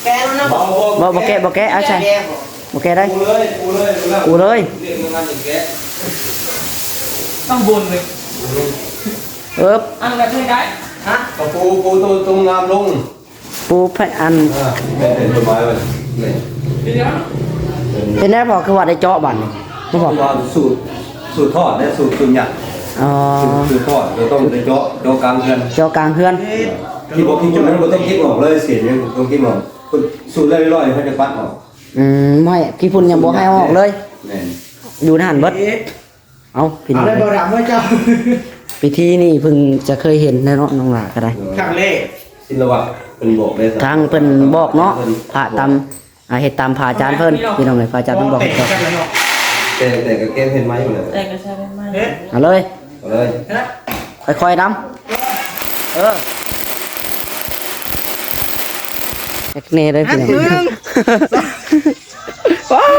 ບໍ່ ບໍ່ແກະ ບໍ່ແກະ ເອົາໃສ່ ບໍ່ແກະໄດ້ ປູເລີຍ ປູເລີຍ ປູເລີຍ ປູເລີຍ ເຮັດງານແກະ ຕ້ອງບົນເລີຍ ເອີບ ອັນລະເທົ່າໃດ ຮະ ກໍປູ ປູຕົງ ຕົງງາມລົງ ປູໃຫ້ອັນ ເອີ ແມ່ນເປັນກົດໝາຍມັນ ນີ້ ເປັນແນວພໍຄືວ່າໄດ້ເຈາະບາດນີ້ ບໍ່ພໍ ວ່າສູດ ສູດທອດ ແລະ ສູດ ສູດຫຍັງ ອໍ ສູດ ສູດທອດ ກໍຕ້ອງໄດ້ເຈາະ ເຈາະກາງເຮືອນ ເຈາະກາງເຮືອນ ທີ່ບໍ່ ທີ່ບໍ່ ມັນບໍ່ຕ້ອງເກັບອອກເລີຍ ເສດຫຍັງບໍ່ຕ້ອງເກັບອອກ ສູດແລ້ວຮຽບຮ້ອຍ ເຂົາຈະປັດອອກ ອືມ ບໍ່ໃຫ້ ຂີ້ຝຸ່ນຍັງບໍ່ໃຫ້ເອົາອອກເລີຍ ແມ່ນ ຢູ່ໃນຫັ້ນເບິດ ເອົ້າ ພີ່ນ້ອງ ເອົາໄດ້ບໍ່ດຳເວີຍເຈົ້າ ພິທີນີ້ເພິ່ງຈະເຄີຍເຫັນແດ່ເນາະ ນ້ອງຫຼ້າກໍໄດ້ ຄັ້ງແລກ ສິລະວະເພິ່ນບອກເດ້ ທາງເພິ່ນບອກເນາະ ເພິ່ນ ພະຕາມ ອ່າ ເຮັດຕາມພະອາຈານເພິ່ນ ພີ່ນ້ອງເອີຍ ພະອາຈານເພິ່ນບອກໃຫ້ເຮັດ ແຕ່ ແຕ່ກໍແກ້ເຮັດໃໝ່ພຸ້ນແຫຼະ ແຕ່ກໍໃຊ້ໃໝ່ ເຮັດ ເອົາເລີຍ ເອົາເລີຍ ຄ່ອຍໆນຳ ເອີ ແອັກເນເດີພີ່ນ້ອງ ໜຶ່ງ ສອງ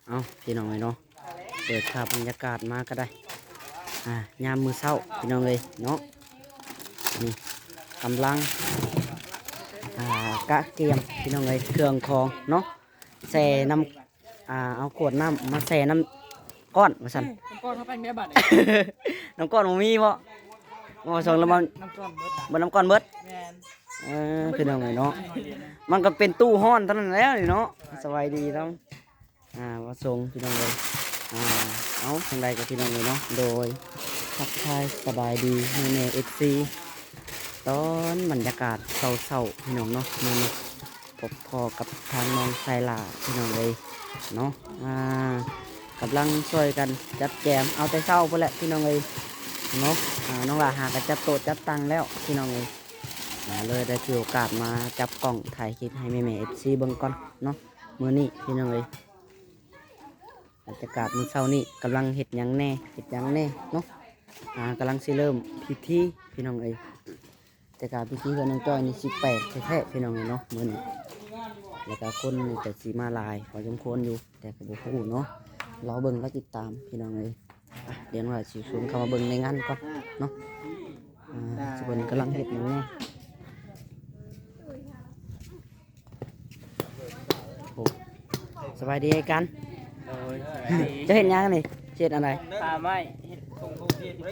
ເອົາ ພີ່ນ້ອງເອີຍເນາະ ເປີດພາບບັນຍາກາດມາກໍໄດ້ ອ່າ ຍາມມື້ເຊົ້າ ພີ່ນ້ອງເອີຍເນາະ ນີ້ກຳລັງ ອ່າ ກະກຽມ ພີ່ນ້ອງເອີຍ ເຄື່ອງຂອງເນາະ ແຊ່ນ້ຳ ອ່າ ເອົາຂວດນ້ຳມາແຊ່ນ້ຳກ້ອນວ່າຊັ້ນ ອືມ ນ້ຳກ້ອນເຮົາໄປແມ່ບາດນີ້ ນ້ຳກ້ອນບໍ່ມີບໍ່ ບໍ່ສົ່ງແລ້ວມັນ ນ້ຳກ້ອນເບິດ ບໍ່ ນ້ຳກ້ອນເບິດ ແມ່ນ ເອີ ພີ່ນ້ອງເອີຍເນາະ ມັນກໍເປັນຕູ້ຮ້ອນເທົ່ານັ້ນແຫຼະນີ້ເນາະ ສະບາຍດີເນາະ ອ່າ ບໍ່ສົ່ງ ພີ່ນ້ອງເອີຍ ອ່າ ເອົາ ຈັ່ງໃດກໍ ພີ່ນ້ອງເອີຍເນາະ ໂດຍ ທັກທາຍສະບາຍດີແມ່ໆ ເອັຟຊີ ຕອນບັນຍາກາດເຊົ້າໆ ພີ່ນ້ອງເນາະ ມື້ນີ້ ພົບພໍ້ກັບທາງນ້ອງຊາຍຫຼ້າ ພີ່ນ້ອງເອີຍເນາະ ອ່າ ກຳລັງຊ່ວຍກັນຈັດແຈງ ເອົາແຕ່ເຊົ້າພຸ້ນແຫຼະ ພີ່ນ້ອງເອີຍເນາະ ອ່າ ນ້ອງຫຼ້າຫາກໍຈັດໂຕະຈັດຕັ່ງແລ້ວ ພີ່ນ້ອງເອີຍ ອ່າ ເລີຍໄດ້ຖືໂອກາດມາຈັບກ້ອງຖ່າຍຄລິບໃຫ້ແມ່ໆ ເອັຟຊີ ເບິ່ງກ່ອນເນາະ ມື້ນີ້ ພີ່ນ້ອງເອີຍ ບັນຍາກາດມື້ເຊົ້ານີ້ກຳລັງເຮັດຫຍັງແດ່ ເຮັດຫຍັງແດ່ເນາະ ອ່າ ກຳລັງຊິເລີ່ມພິທີ ພີ່ນ້ອງເອີຍ ແຕ່ກະພິທີເຮືອນນ້ອງຈ້ອຍນີ້ຊິແປກແທ້ໆ ພີ່ນ້ອງເອີຍເນາະ ມື້ນີ້ ແລ້ວກະຄົນນີ້ກະຊິມາຫຼາຍພໍສົມຄວນຢູ່ ແຕ່ກະບໍ່ຮູ້ເນາະ ລໍເບິ່ງລໍຕິດຕາມ ພີ່ນ້ອງເອີຍ ອ່ະ ດຽວນ້ອງຊິຊົນເຂົ້າມາເບິ່ງໃນງານກ່ອນເນາະ ອ່າ ເພິ່ນກຳລັງເຮັດຫຍັງແດ່. ໂອ້ ສະບາຍດີອ້າຍກັນ ໂດຍ ສະບາຍດີ ເຈົ້າເຮັດຫຍັງນີ້ ເຮັດອັນໃດ ປາໄມ້ ເຮັດ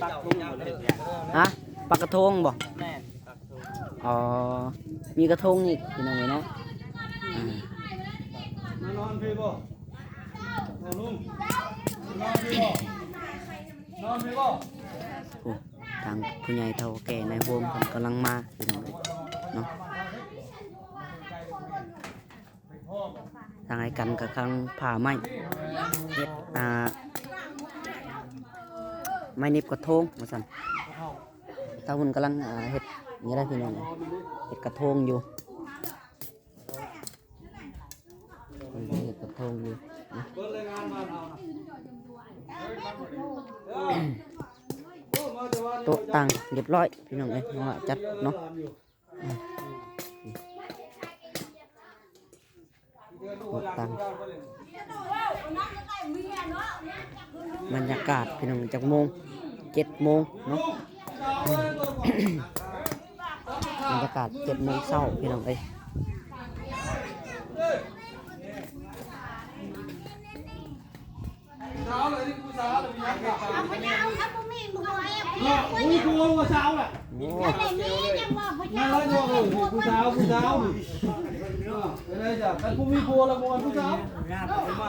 ປັກທຸງ ເຮັດຫຍັງ ຮະ ປັກກະທົງບໍ່ ແມ່ນ ປັກທຸງ ອໍ ມີກະທົງອີກ ພີ່ນ້ອງເອີຍເນາະ ອ່າ ມານອນພີ້ບໍ່ ພໍ່ລຸງ ມານອນພີ້ບໍ່ ນອນພີ້ບໍ່ ໂອ້ ທາງຜູ້ໃຫຍ່ເຖົ້າແກ່ນາຍໂຮມເພິ່ນກຳລັງມາ ພີ່ນ້ອງເອີຍເນາະ. ທາງອ້າຍກັນກໍກຳລັງຜ່າໄມ້ ເຮັດ ອ່າ ໄມ້ໜິບກະທົງວ່າຊັ້ນ ທາງພຸ້ນກຳລັງ ອ່າ ເຮັດນີ້ແຫຼະພີ່ນ້ອງ ເຮັດກະທົງຢູ່ ເຮັດກະທົງຢູ່ນະ ໂຕະຕັ່ງຮຽບຮ້ອຍ ພີ່ນ້ອງເອີຍ ເຮົາຈັດເນາະ. ອືມ ໂຕະຕັ່ງ ບັນຍາກາດພີ່ນ້ອງ ຈັກໂມງ ເຈັດໂມງເນາະ ບັນຍາກາດເຈັດໂມງເຊົ້າ ພີ່ນ້ອງເອີຍ.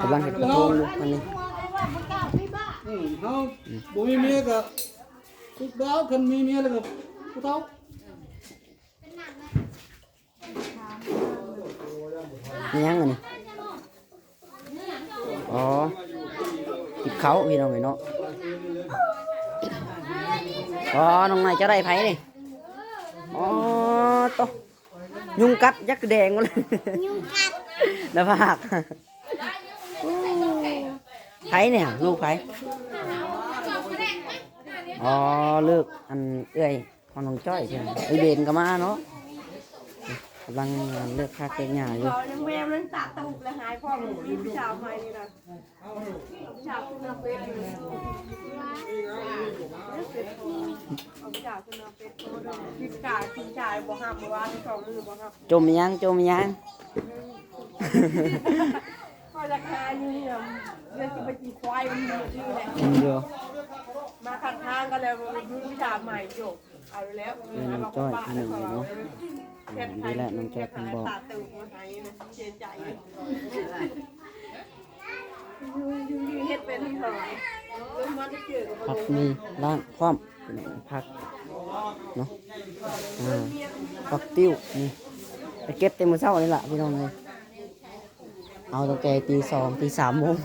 ກຳລັງເຮັດກະທົງຢູ່ ອັນນີ້ ອືມ ເຮົາບໍ່ມີເມຍກໍຜູ້ບ່າວ ຄັນມີເມຍແລ້ວກໍຜູ້ເຖົ້າ. ອີຫຍັງອັນນີ້? ອໍ ກິນເຂົ້າພີ່ນ້ອງເອີຍເນາະ. ອໍ ນ້ອງໃໝ່ເຈົ້າໄດ້ໃຜນີ້? ອໍ ໂຕ ຍຸງກັດ ຍັກແດງໝົດເລີຍ ຍຸງກັດ ໜ້າຜາກ. ໃຜນີ້ ລູກໃຜ? ອໍ ລູກອັນເອື້ອຍ ນ້ອງຈ້ອຍເພິ່ນ ເອີຍ ເບນກໍມາເນາະ ກຳລັງເລືອກຜັກເລືອກຫຍ້າຢູ່. ເຂົາຍັງແມ່ມັນຕາຕຸບແລະຫາຍພ້ອມ ມີຜູ້ສາວໃໝ່ນີ້ນະ ຜູ້ສາວຂຶ້ນມາເຟສ ຜູ້ສາວຂຶ້ນມາເຟສ ກິນກາກິນຈາຍບໍ່ຮັບ ເມື່ອວານນີ້ສອງມື້ບໍ່ຮັບ. ຈົ່ມອີຫຍັງ? ຈົ່ມອີຫຍັງ? ຂ້ອຍລາຄາຢູ່ນີ້ນະ ເລື່ອງຊິໄປຕີຄວາຍມັນຢູ່ທີ່ແຫຼະ ເຫັນຢູ່ ມາຂ້າງທາງກໍແລ້ວ ມີຜູ້ສາວໃໝ່ຢູ່. ເອົາແລ້ວ ເອີ ນ້ອງຈ້ອຍ ພີ່ນ້ອງເອີຍເນາະ ເອີ ນີ້ແຫຼະ ນ້ອງຈ້ອຍເພິ່ນບອກ ຜັກມີລ້າງພ້ອມ ພີ່ນ້ອງ ຜັກເນາະ ອ່າ ຜັກຕິ້ວນີ້ ໄປເກັບແຕ່ມື້ເຊົ້ານີ້ລະ ພີ່ນ້ອງເອີຍ ເອົາຕັ້ງແຕ່ຕີສອງ ຕີສາມໂມງ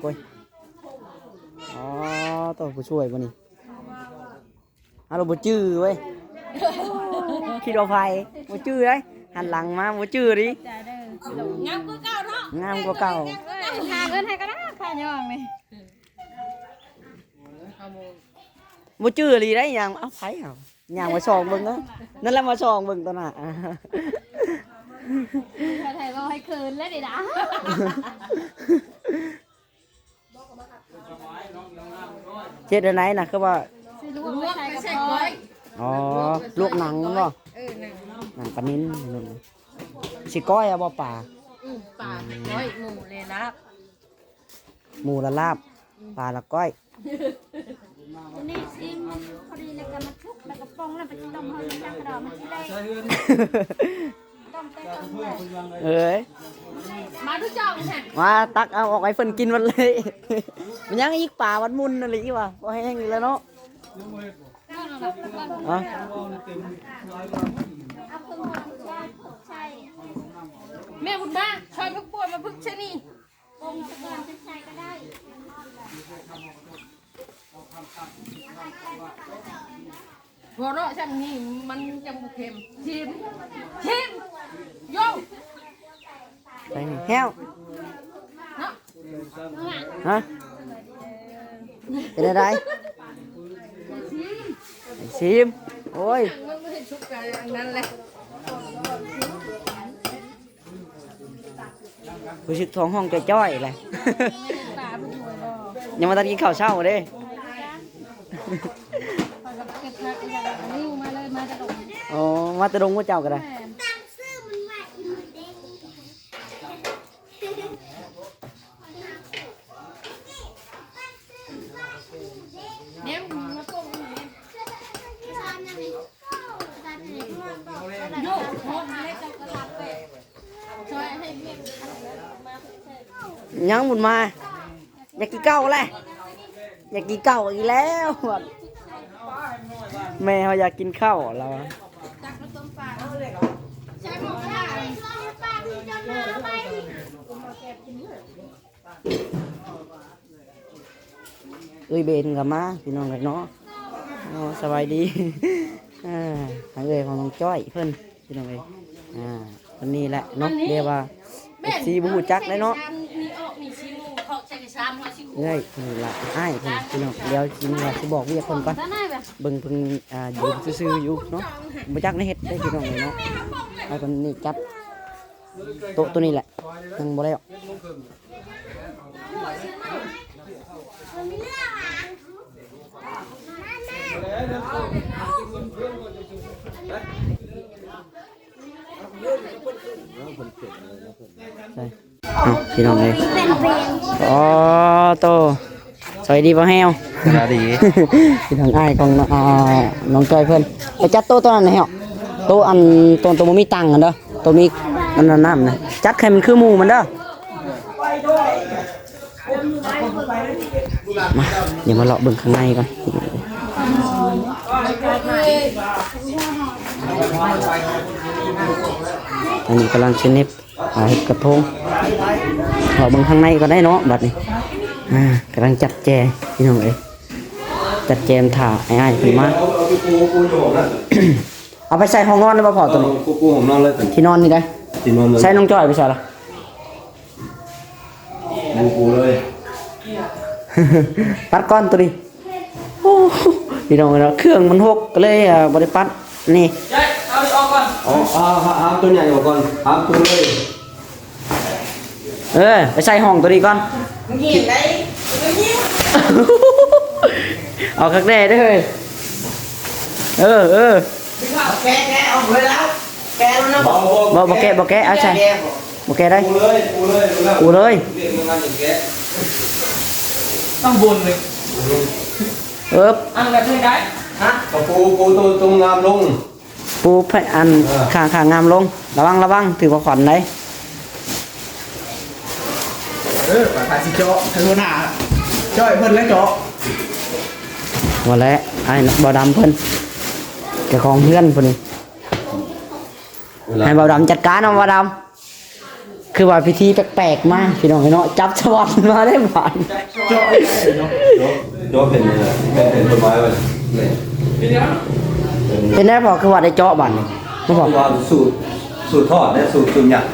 ໂອ້ຍ. ອໍ ໂຕ ຜູ້ຊ່ວຍບໍ່ນີ້? ເຮົາລະບໍ່ຈື່ເວີຍ ຄິດວ່າໃຜ ບໍ່ຈື່ເດ້ ຫັນຫຼັງມາບໍ່ຈື່ເດ້. ງາມກວ່າເກົ່າເນາະ ງາມກວ່າເກົ່າ. ຫາເງິນໃຫ້ກໍໄດ້ ຄ່າຍ່ອງນີ້ ບໍ່ຈື່ອີ່ຫຼີໄດ໋. ຍ່າງ ເອົ້າ ໃຜເຮົາ ຍ່າງມາສ່ອງເບິ່ງເນາະ ນັ້ນແຫຼະ ມາສ່ອງເບິ່ງຕໍ່ໜ້າ ແທ້ໆ ເວົ້າໃຫ້ເຂີນແລ້ວນີ້ນະ. ເຮັດອັນໃດນະ ຄືວ່າ ຊິລວກໄປໃສ່ກັບກ້ອຍ. ອໍ ລວກໜັງແມ່ນບໍ່? ເອີ ໜັງ ໜັງປານິນ. ຊິກ້ອຍເອົາບໍ່ປາ? ອືມ ປາຊິກ້ອຍ ໝູລະລາບ ໝູລະລາບ ອືມ ປາລະກ້ອຍ. ຕົວນີ້ຊີມພໍດີແລ້ວກໍມາຊຸກ ແລ້ວກໍປົ່ງ ແລ້ວໄປຕົ້ມ ເຮົາຈັກກະດອກມັນຊິໄດ້. ເອີຍ ມາດູເຈົ້າຫັ້ນ ມາຕັກເອົາອອກໃຫ້ເພິ່ນກິນໝົດເລີຍ. ມັນຍັງອີກ ປາມັນໝຸ່ນອີ່ຫຼີວ່າ ພໍແຫ້ງອີກແລ້ວເນາະ. ແມ່ບຸນມາ ຊ່ອຍເພິກບວມ ມາເພິກຊະນີ. ບໍ່ເນາະ ຊ່ຳນີ້ມັນຈັ່ງບໍ່ເຄັມ. ຊີມ ຊີມ ໂຢ ໄປແລ້ວ ເນາະ ຮະ ເປັນຈັ່ງໃດ? ຊີມ ໂອ້ຍ ມັນບໍ່ເຫັນສຸກກະອັນນັ້ນແຫຼະ. ຮູ້ສຶກທ້ອງຮ້ອງຈ້ອຍໆແຫຼະ ຍັງບໍ່ທັນກິນເຂົ້າເຊົ້າເດ້. ອໍ ມາແຕ່ດົງ ໝູ່ເຈົ້າກໍໄດ້. ຍັງບຸນມາ ຢາກກິນເຂົ້າແຫຼະ ຢາກກິນເຂົ້າອີກແລ້ວ. ແມ່ເຮົາຢາກກິນເຂົ້າແລ້ວ. ເອີຍ ເບນກໍມາ ພີ່ນ້ອງເອີຍເນາະ. ອໍ ສະບາຍດີ ອ່າ ທາງເອື້ອຍຂອງນ້ອງຈ້ອຍເພິ່ນ ພີ່ນ້ອງເອີຍ. ອ່າ ຄົນນີ້ແຫຼະເນາະ ເອີ້ຍວ່າ ເອັຟຊີ ບໍ່ຮູ້ຈັກເລີຍເນາະ. ເອື້ອຍເພິ່ນລະ ອ້າຍເພິ່ນ ພີ່ນ້ອງ. ດຽວຊິວ່າຊິບອກວຽກເພິ່ນກ່ອນ ເບິ່ງເພິ່ນ ອ່າ ຢືນຊື່ໆຢູ່ເນາະ ບໍ່ຈັກແນວເຮັດເດ້ ພີ່ນ້ອງເອີຍເນາະ. ໃຫ້ເພິ່ນນີ້ຈັດໂຕະໂຕນີ້ແຫຼະ ຍັງບໍ່ແລ້ວ. ເອົ້າ ພີ່ນ້ອງເອີຍ ອໍ ໂຕ ສະບາຍດີບໍ່ແຮວ? ສະບາຍດີ ພີ່ນ້ອງ ອ້າຍຂອງ ອ່າ ນ້ອງຈ້ອຍເພິ່ນ ໄປຈັດໂຕະໂຕະນັ້ນໃຫ້ເຮົາ. ໂຕະອັນ ໂຕະ ໂຕະບໍ່ມີຕັ່ງຫັ້ນເດີ ໂຕະມີອັນນັ້ນນຳນະ ຈັດໃຫ້ມັນຄືໝູ່ມັນເດີ. ມາ ດຽວມາເລາະເບິ່ງຂ້າງໃນກ່ອນ. ອັນນີ້ກຳລັງຊິເນັບ ອ່າ ເຮັດກະໂພງ ເລາະເບິ່ງຂ້າງໃນກ່ອນໄດ້ເນາະ. ບັດນີ້ ອ່າ ກຳລັງຈັດແຈງ ພີ່ນ້ອງເອີຍ ຈັດແຈງຖ້າອ້າຍໆເພິ່ນມາ. ເອົາໄປໃສ່ຫ້ອງນອນໄດ້ບໍ່ພໍ່? ໂຕນີ້ ເອົາປູຫ້ອງນອນເລີຍ ທີ່ນອນນີ້ໄດ໋ ທີ່ນອນເລີຍ. ໃສ່ນ້ອງຈ້ອຍໄປໃສ່ລະ? ປູເລີຍ ຕັດກ່ອນໂຕນີ້. ພີ່ນ້ອງເນາະ ເຄື່ອງມັນຫົກ ກໍເລີຍ ເອີ ບໍ່ໄດ້ປັດ ນີ້ ເອົາ ເອົາ ເອົາ ຫາມຕົວໃຫຍ່ອອກກ່ອນ ຫາມຕົວເລີຍ. ເອີ ໄປໃສ່ຫ້ອງຕົວນີ້ກ່ອນ ເອົາຄັກແນ່ເດີ້ ເອີ ເອີ ແກະ ແກະອອກເລີຍແລ້ວ ແກະແລ້ວນະ ບໍ່ ບໍ່ແກະ ບໍ່ແກະ ເອົາໃສ່ ແກະບໍ່ ບໍ່ແກະໄດ້ ປູເລີຍ ປູເລີຍ ປູເລີຍ ເລື່ອງງານແກະ ຕ້ອງບົນເລີຍ ເອີບ ອັນກະເທິງໄດ້ ຮະ ກະປູ ປູຕົງ ຕົງງາມລົງ ປູແຜ່ນອັນ ເອີ ຂ້າງ ຂ້າງງາມລົງ ລະວັງ ລະວັງ ຖືກວ່າຂວັນໄດ໋ ເອີ ປະທານຊິເຈາະ ໃຫ້ຫົວໜ້າ ເຈາະໃຫ້ເພິ່ນແລ້ວເຈາະ ບໍ່ແຫຼະ ອ້າຍບ່າວດຳເພິ່ນ ເຈົ້າຂອງເຮືອນພຸ້ນນີ້ ໃຫ້ບ່າວດຳຈັດການເອົາ ບ່າວດຳ ຄືວ່າພິທີແປກໆມາ ພີ່ນ້ອງເອີຍເນາະ ຈັບສະຫວັນມາໄດ້ບາດ ເຈາະເນາະ ເຈາະ ເຈາະເປັນ ເປັນ ເປັນຕົ້ນໄມ້ໄວ້ ເປັນ ເປັນໄດ້ພໍ ຄືວ່າໄດ້ເຈາະບາດນີ້ ບໍ່ພໍ ຄືວ່າສູດ ສູດທອດເດ້ ສູດ ສູດຫຍັງ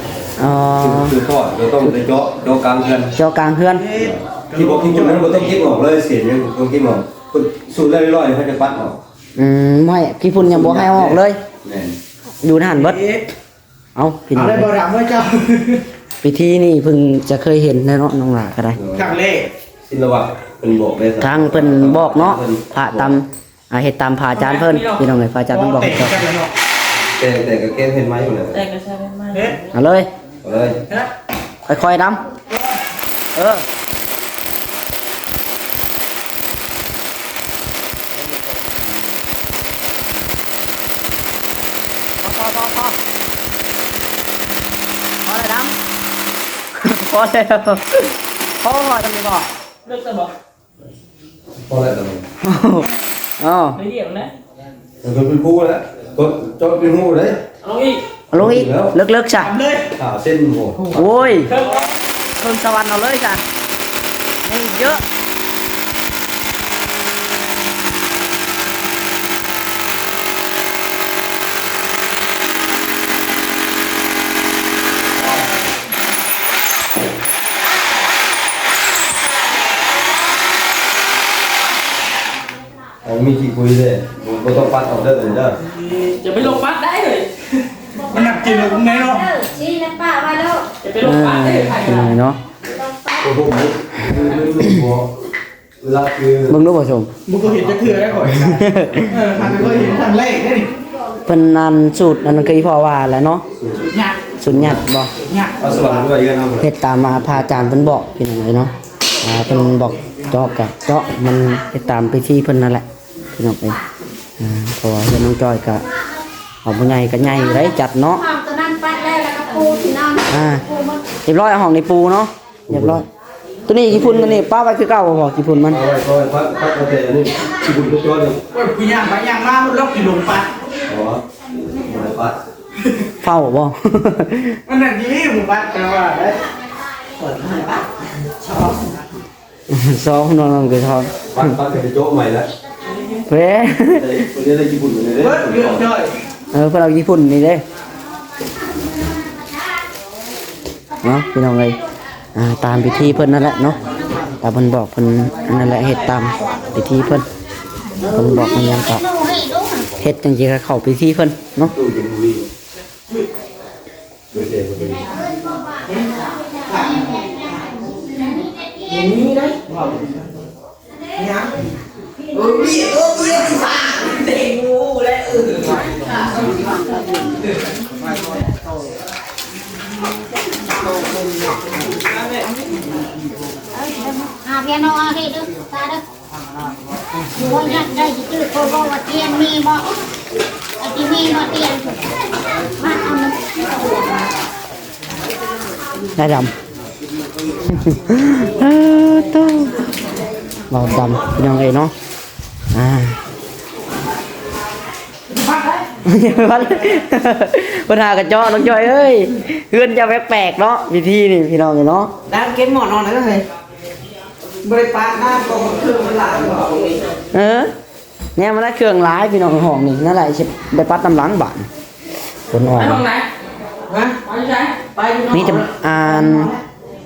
ອໍ ສູດ ສູດທອດ ກໍຕ້ອງໄດ້ເຈາະ ເຈາະກາງເຮືອນ ເຈາະກາງເຮືອນ ທີ່ບໍ່ ທີ່ບໍ່ ມັນບໍ່ຕ້ອງກິນອອກເລີຍ ເສດຫຍັງບໍ່ຕ້ອງກິນອອກ ສູດແລ້ວຮຽບຮ້ອຍ ເຂົາຈະປັດອອກ ອືມ ບໍ່ໃຫ້ ຂີ້ຝຸ່ນຍັງບໍ່ໃຫ້ເອົາອອກເລີຍ ແມ່ນ ຢູ່ໃນຫັ້ນເບິດ. ເອົ້າ ພີ່ນ້ອງ ເອົາໄດ້ບໍ່ດຳເອີຍເຈົ້າ ພິທີນີ້ເພິ່ງຈະເຄີຍເຫັນແນ່ເນາະ ນ້ອງຫຼ້າກໍໄດ້ ຄັ້ງແລກ ສິລະວະເພິ່ນບອກເດ້ ທາງເພິ່ນບອກເນາະ ພະຕາມ ອ່າ ເຮັດຕາມພະອາຈານເພິ່ນ ພີ່ນ້ອງເອີຍ ພະອາຈານເພິ່ນບອກໃຫ້ເຮັດ ແຕ່ ແຕ່ກະແກງເຮັດໃໝ່ພຸ້ນແຫຼະ ແຕ່ກະໃຊ້ເຮັດໃໝ່ ເຮັດ ເອົາເລີຍ ເອົາເລີຍ ຄ່ອຍໆດຳ ເອີ ພໍ ພໍ ພໍ ພໍ ພໍແລ້ວດຳ ພໍແລ້ວ ພໍ ພໍ ຈຳນີ້ບໍ່ ເລິກຊະບໍ່ ພໍແລ້ວດຳ ເອົາ ໄດ້ດຽວນະ ເປັນຜູ້ແລ້ວ ເຈາະເປັນຮູເດ້ ເອົາລົງອີກ ເອົາລົງອີກ ເລິກໆຊະ ເລີຍ ຫ້າເຊັນ ໂອ້ ໂອ້ຍ ເຄິ່ງ ເຄິ່ງສະຫວັນເອົາເລີຍຊະ ຍັງອີກເຍອະ. ເອົາມີຂີ້ຂຸຍເດ້ ບໍ່ ບໍ່ຕ້ອງປັດອອກເດີ ເດີ ຢ່າໄປລົງປັດໄດ້ເຮີ້ຍ ມັນໜັກຈິງເນາະ ເອີ ຊີ້ນະປ້າວ່າໂລດ ຢ່າໄປລົງປັດເດີ ອ່າ ພີ່ນ້ອງເນາະ ບໍ່ຮູ້ ບໍ່ຮູ້ ບໍ່ຮູ້ ເວລາຄື ເບິ່ງດູບໍ່ຊົມ ບໍ່ເຄີຍເຫັນຈັກເທື່ອໄດ໋ຂ້ອຍ ເອີ ຄັນເຄີຍເຫັນຄັ້ງແລກເດ້ນີ້ ເພິ່ນອັນສູດອັນນັ້ນຄືອີ່ພໍ່ວ່າແຫຼະເນາະ ສູດຫຍັກ ສູດຫຍັກບໍ່ ຫຍັກ ເອົາສະຫວັນໄວ້ເຮືອນເຮົາ ເຮັດຕາມ ອ່າ ພະອາຈານເພິ່ນບອກ ພີ່ນ້ອງເອີຍເນາະ ອ່າ ເພິ່ນບອກເຈາະກະເຈາະ ມັນເຮັດຕາມພິທີເພິ່ນນັ້ນແຫຼະ ພີ່ນ້ອງເອີຍ ອ່າ ເພາະວ່າເຮືອນນ້ອງຈ້ອຍກະ ເອົາບໍ່ໃຫຍ່ກະໃຫຍ່ຢູ່ໄດ໋ ຈັດເນາະ ຫ້ອງຕົວນັ້ນປັດແລ້ວ ແລ້ວກະປູທີ່ນອນ ອ່າ ປູໝົດ ຮຽບຮ້ອຍ ຫ້ອງນີ້ປູເນາະ ຮຽບຮ້ອຍ ໂຕນີ້ຂີ້ຝຸ່ນ ໂຕນີ້ປະໄວ້ຄືເກົ່າບໍ່ ຂີ້ຝຸ່ນມັນ ເອົາໄວ້ ເອົາໄວ້ ປັດ ປັດເອົາແຕ່ອັນນີ້ ຂີ້ຝຸ່ນຕົວນີ້ ໂອ້ຍ ຜູ້ຍ່າງໄປຍ່າງມາ ມັນລັອກຂີ້ຫຼົງປັດ ອໍ ບໍ່ໄດ້ປັດ ເຝົ້າບໍ່ ມັນໜັກດີ ບໍ່ປັດ ແຕ່ວ່າໄດ້ ເປີດໃຫ້ປັດ ຊອງ ຊອງ ນ້ອງໆ ຄືຊອງ ປັດ ປັດກໍໄປໂຈະໃໝ່ລະ ເວີ ເພິ່ນໄດ້ຂີ້ຝຸ່ນນີ້ເດ້ ເບິດເລື່ອງຈ້ອຍ ເອີ ເພິ່ນເອົາຂີ້ຝຸ່ນນີ້ເດ້ ເນາະ ພີ່ນ້ອງເອີຍ ອ່າ ຕາມພິທີເພິ່ນນັ້ນແຫຼະເນາະ ຕາມເພິ່ນບອກ ເພິ່ນອັນນັ້ນແຫຼະ ເຮັດຕາມພິທີເພິ່ນ ເພິ່ນບອກແມ່ນຫຍັງກະເຮັດຈັ່ງຊີ້ ເຂົ້າພິທີເພິ່ນເນາະ ອາ ເພຍໂນ ເອົາເຮັດເດີ ຕາເດີ ບໍ່ຢາກໄດ້ຊິຊື້ ເຂົາບອກວ່າຕຽງມີບໍ່ ອາ ຊິມີບໍ່ຕຽງ ມາເອົາ ນາຍດຳ ເອີ ໂຕ ເວົ້າດຳ ພີ່ນ້ອງເອີຍເນາະ ອ່າ ເພິ່ນຫາກະເຈາະ ນ້ອງຈ້ອຍເອີຍ ເຮືອນເຈົ້າແປກໆເນາະ ວິທີນີ້ ພີ່ນ້ອງເອີຍເນາະ ນ້ຳເກັບໝໍ້ນອນເດີເຮີ້ຍ ບໍ່ໄດ້ປາດນ້ຳ ກໍເຄື່ອງມັນຫຼາຍ ເອີ ແນວມັນໄດ້ເຄື່ອງຫຼາຍ ພີ່ນ້ອງ ຫ້ອງນີ້ ນັ້ນແຫຼະ ຊິໄປປັດນຳຫຼັງບາດ ຄົນອອກ ໄປຫ້ອງໃດ ຮະ ໄປຢູ່ໃສ ໄປຢູ່ນອກ ມີແຕ່ ອ່າ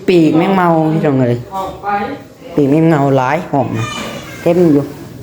ປີກແມງເມົາ ພີ່ນ້ອງເອີຍ ອອກໄປ ປີກແມງເມົາຫຼາຍ ຫ້ອງນະ ເຕັມຢູ່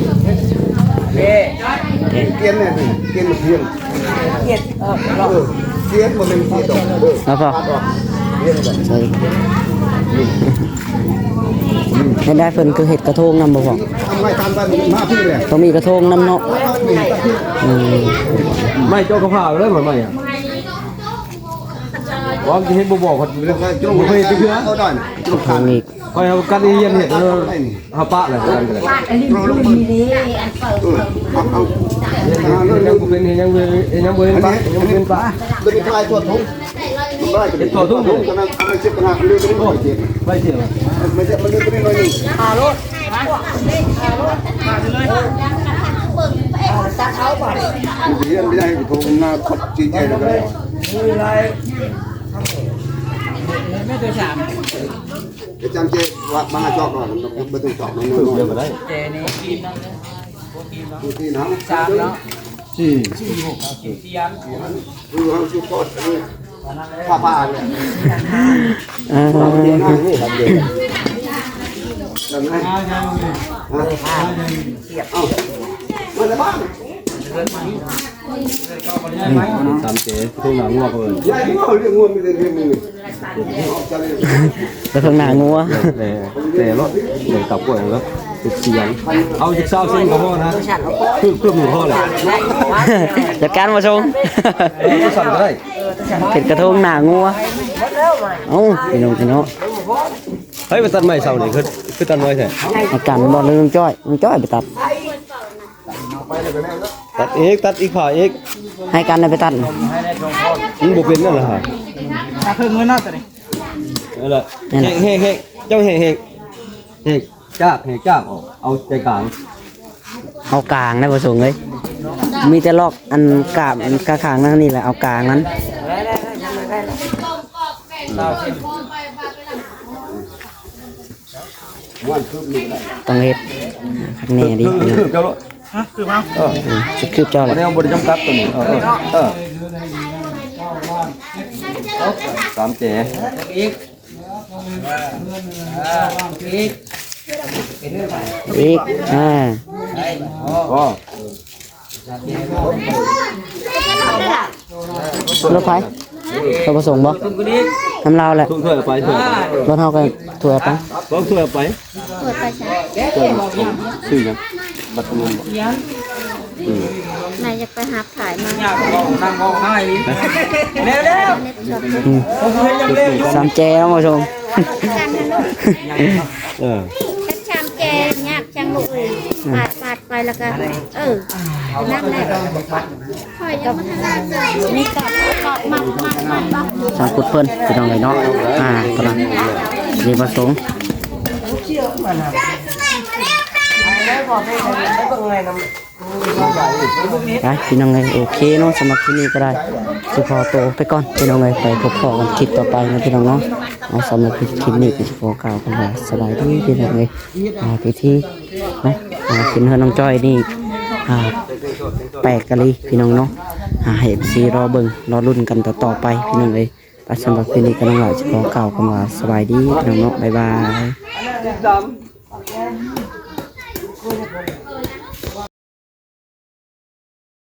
ໂອເຄ ກຽນແມ່ນກຽນ ກຽນ ເອີ ກຽນບໍ່ແມ່ນກຽນດອກ ເອີ ເອົາພໍ ກຽນດອກ ເຮັດໄດ້ ເພິ່ນຄືເຮັດກະໂທງນຳບໍ່ພໍ່? ເອົາໄມ້ຕາມໄປ ມາພີ້ແຫຼະ ຕ້ອງມີກະໂທງນຳເນາະ. ອືມ ໄມ້ເຈົ້າກໍຜ່າໄປເລີຍ ໄມ້ອະ ວ່າມັນຊິເຮັດບໍ່ບອກ ບໍ່ເຄີຍເຮັດຈັກເທື່ອ ເອົາໄດ້ ກະໂທງອີກ ຂ້ອຍເອົາກັນຮຽນເຮັດ ເຮົາປະແລ້ວກັນກໍໄດ້ ປາດອັນນີ້ຄືມີເດ້ ອັນເປີດ ເອີ ເອົາ ເຮັດຫຍັງບໍ່ເປັນ ເຮັດຫຍັງບໍ່ເປັນ ເຮັດຫຍັງບໍ່ເປັນປະ ເຮັດຫຍັງບໍ່ເປັນປະ ບໍ່ໄດ້ຂາຍທົ່ວທົ່ງ ເຮັດທົ່ວທົ່ງ ເຮັດທົ່ວທົ່ງ ໂອ້ ໄວ້ເສຍ ມັນເປັນໜ້ອຍໜຶ່ງ ຫາໂລດ ຫາໂລດ ຕັດເອົາບາດນີ້ ມັນຊິເຮັດໄດ້ ໂທນາຄົດຈີໃຫຍ່ແລ້ວກໍໄດ້ ມີຫຼາຍ ແມ່ນແຕ່ສາມ ອາຈານເຈວ່າມາຈອກກ່ອນ ບໍ່ຕ້ອງຈອກ ມັນນ້ອຍ ເດີກໍໄດ້ ແຈນີ້ ທີ່ນຳ ສາມເນາະ ສີ່ ສີ່ຫົກ ສີ່ອັນ ຄືເຮົາຊິກອດອັນນີ້ ຜ້າຜ້າເລີຍ ອ່າ ນີ້ຄັບເດ ນັ້ນໄງ ເອົາ ມາແຕ່ບ້ານ ຕາມເຈ ທຸກໜ້າງົວເພິ່ນ ຍາຍງົວ ລ້ຽງງົວມີແຕ່ເລື່ອງນີ້ ກະເທິງໜ້າງົວ ແຕ່ ແຕ່ລົດ ເດີນກັບກ້ວຍລົດ ເປັນສຽງ ເອົາຈັກຊາວເຊັນກໍພໍນະ ຄືເພີ່ມໜຶ່ງພໍແຫຼະ ຈັດການບໍ່ຊົງ ເອີ ສັ່ນກໍໄດ້ ເປັນກະທົງໜ້າງົວ ເອົ້າ ພີ່ນ້ອງ ພີ່ນ້ອງ ໃຜໄປຕັດໄມ້ເຊົ້ານີ້ ຄື ຄືຕັດໄວແທ້ ໃຫ້ກັນບໍ່ ຫຼືລຸງຈ້ອຍ ລຸງຈ້ອຍໄປຕັດ ຕັດອີກ ຕັດອີກ ຜ່າອີກ ໃຫ້ກັນໄປຕັດ ມັນບໍ່ເປັນນັ້ນລະຫາ ເພິ່ງເງິນເນາະ ຕົວນີ້ ນັ້ນລະ ແຫກ ແຫກ ແຫກ ເຈົ້າແຫກ ແຫກ ແຫກຈາກ ແຫກຈາກອອກ ເອົາໃຈກາງ ເອົາກາງນະ ບໍ່ສົງເອີຍ ມີແຕ່ລອກອັນກາບອັນຂ້າງໆນັ້ນນີ້ແຫຼະ ເອົາກາງນັ້ນ ຕ້ອງເຮັດຄັກແນ່ເດ ຄືບເຈົ້າໂລດ ຮະ ຄືບເອົາ ເອີ ຊິຄືບເຈົ້າແຫຼະ ບໍ່ໄດ້ຈຳກັດຕົວນີ້ ເອີ ເອີ ເອີ ສາມແຈ ອີກ ອ່າ ອີກ ອ່າ ພໍ ລົດໃຜ? ລົດປະສົງບໍ່? ນຳລາວແຫຼະ ຖ້ວຍໄປ ຖ້ວຍໄປ ລົດເຮົາກໍຖ້ວຍໄປ ເອົາຖ້ວຍໄປ ຖ້ວຍໄປໃສ? ຖ້ວຍ ຊື່ຫຍັງ? ບັດເງິນບໍ່? ອືມ ນາຍຢາກໄປຫາ ຂາຍມາ ນັ່ງຮ້ອງໄຫ້ ແລ້ວ ອືມ ສາມແຈເນາະ ທ່ານຜູ້ຊົມ ເອີ ສາມແຈຍາກຈັງລູກເອີຍ ປາດ ປາດໄປແລ້ວກໍ ເອີ ນັ້ນແຫຼະ ຂ້ອຍຍັງບໍ່ທັນໄດ້ ນີ້ກໍ ກໍມັກ ມັກ ມັກ ມັກ ທາງພຸດເພິ່ນ ພີ່ນ້ອງເອີຍເນາະ ອ່າ ກຳລັງ ນີ້ປະສົງ ໄປພີ່ນ້ອງເອີຍ ໂອເຄເນາະ ສຳລັບຄລິບນີ້ກໍໄດ້ ຊິຂໍໂຕໄປກ່ອນພີ່ນ້ອງເອີຍ ໄປພົບພໍ້ກັນຄລິບຕໍ່ໄປເນາະພີ່ນ້ອງເນາະ ເອົາ ສຳລັບຄລິບນີ້ກໍຊິຂໍກ່າວຄຳວ່າສະບາຍດີພີ່ນ້ອງເອີຍ ອ່າ ພິທີເນາະ ອ່າ ຂຶ້ນເຮືອນນ້ອງຈ້ອຍນີ້ ອ່າ ແປກອີ່ຫຼີພີ່ນ້ອງເນາະ ອ່າ ໃຫ້ເອັຟຊີລໍເບິ່ງລໍລຸ້ນກັນຕໍ່ໆໄປພີ່ນ້ອງເອີຍ ໄປ ສຳລັບຄລິບນີ້ກໍນ້ອງຫຼ້າຊິຂໍກ່າວຄຳວ່າສະບາຍດີພີ່ນ້ອງເນາະ ບາຍບາຍ.